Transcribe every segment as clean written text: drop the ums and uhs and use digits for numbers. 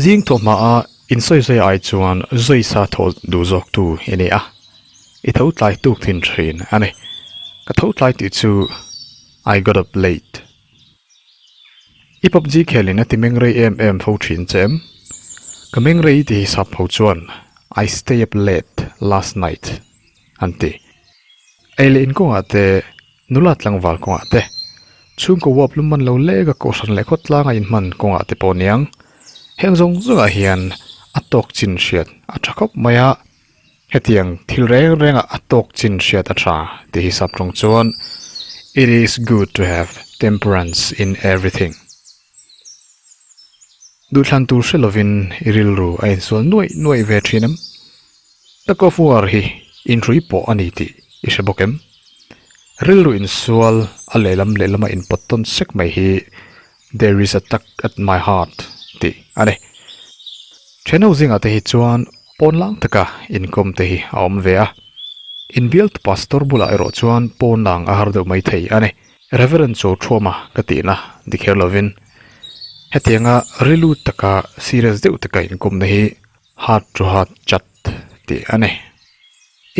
Zing thawh hmaa insawi zai ai chuan zui sa thawh duh zawk tu i ni a, i tho tlai tuk thin thin a ni. Ka tho tlai tih chu I got up late. I PUBG khelin a ti meng rei em em fo thin che em? Ka meng rei tih hi sap ho chuan I stay up late last night an ti. Ei leh in kawngah te Nula tlangval kawngah te, chhungkaw uap lum man lo lek a kohhran leh khawtlanga inhman kawngah te pawh niang. Heng zawng zawngah hian a tawk chin hriat a tha khawp mai a, hetiang thil reng rengah a tawk chin hriat a tha tih hi sap tawng chuan It is good to have temperance in everything. Duhthlan tur hre lovin i rilru a insual nuaih nuaih ve thin em? Tug of war hi inhrui pawh a ni tih i hre bawk em? Rilru insual a lehlam lehlama inpawt tawn sek mai hi There is a tug at my heart tih a ni. Thianho zingah te hi chuan pawnlang taka inkawm te hi a awm ve a. Inbialtu pastor bulah erawh chuan pawnlang a har deuh mai thei a ni. Reverend Cho Thuama ka tihna dikher lovin hetianga rilu taka serious deuh taka inkawmna hi heart to heart chat tih a ni.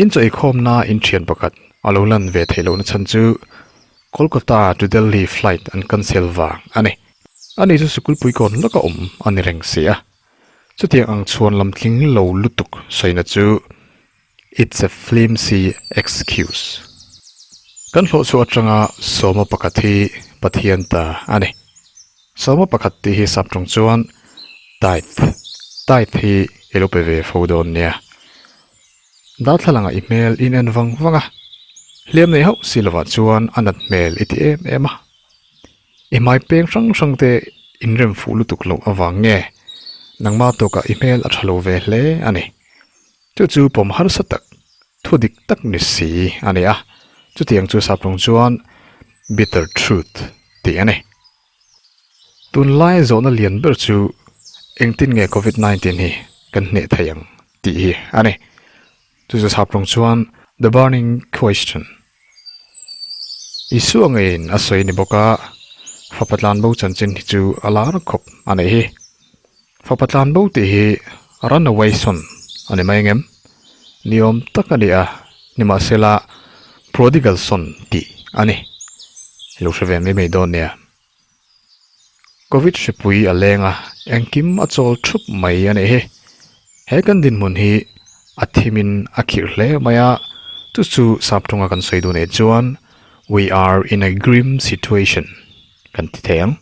In chaw eikhawmna inthian pakhat a lo lan ve theih lohna chhan chu Kolkata to Delhi flight an cancel vang a ni. Ani chu sikul puikawn lawka awm a ni reng si a. Chutiang ang chhuan lam tling lo lutuk sawina chu It's a flimsy excuse. Kan hlawh chhuah atanga sawma pakhat hi Pathian ta a ni. Sawma pakhat tih hi sap tawng chuan tithe, tithe hi i lo pe ve fo dawn nia. Darthlalangah i hmel in en vang vang a, hliam nei hauh si lovah chuan a nat hmel i ti em em a. I hmai peng hrang hrang te inrem fuh lutuk loh avang nge nangmah tawkah i hmel a tha lo ve hle a ni. Chu chu pawm harsa tak, thu dik tak ni si a ni a, chutiang chu saptawng chuan bitter truth tih a ni. Tunlai zawhna lian ber chu engtin nge Covid 19 hi kan hneh thei ang tih hi a ni. Chu chu saptawng chuan the burning question. Isua ngeiin a sawi ni bawk a, fapa tlanbo chanchin hi chu a lar khawp a nih hi. Fapa tlanbo tih hi runaway son a ni mai ngem? Ni awm tak a ni a, nimahsela prodigal son tih a ni. I lo hre ve mai mai dawn nia. Covid hripui a leng a, engkim a chawl thup mai a nih hi. He kan dinhmun hi a thimin a khirh hle mai a, chu chu sap tawnga kan sawi duh nei chuan we are in a grim situation kan ti thei ang.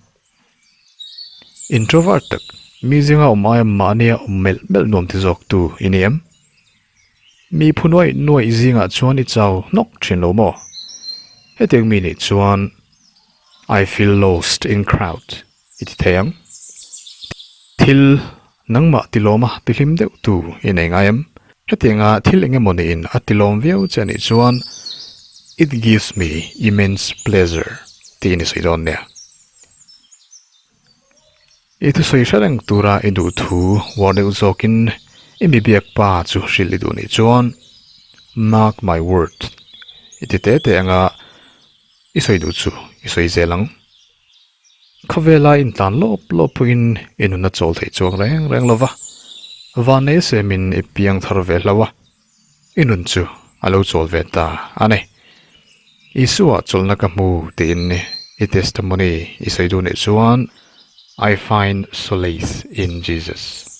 Introvert tak, mi zinga awm aia mahnia awm melh melh nuam ti zawk tu i ni em? Mi phu nuaih nuaih zingah chuan i chau hnawk thin lo maw? Hetiang mi nih chuan I feel lost in crowd i ti thei ang. Thil nangmah tilawma tihlim deuh tu i nei ngai em? Hetianga thil eng emaw niin a tilawm viau che anih chuan It gives me immense pleasure tiin i sawi dawn nia. I thusawi hre reng tura i duh thu uar deuh zawkin i mi biak pa chu hrilh i duh nih chuan Mark my word i ti te te anga i sawi duh chu i sawi zel ang. Khawvela intlan lawp lawp pawhin i nuna chawl theih chuang reng reng lo va, van nei semin i piang thar ve hlo a, i nun chu a lo chawl ve ta a ni. Isua chawlhna ka hmu tiin i testimony i sawi duh nih chuan I find solace in Jesus.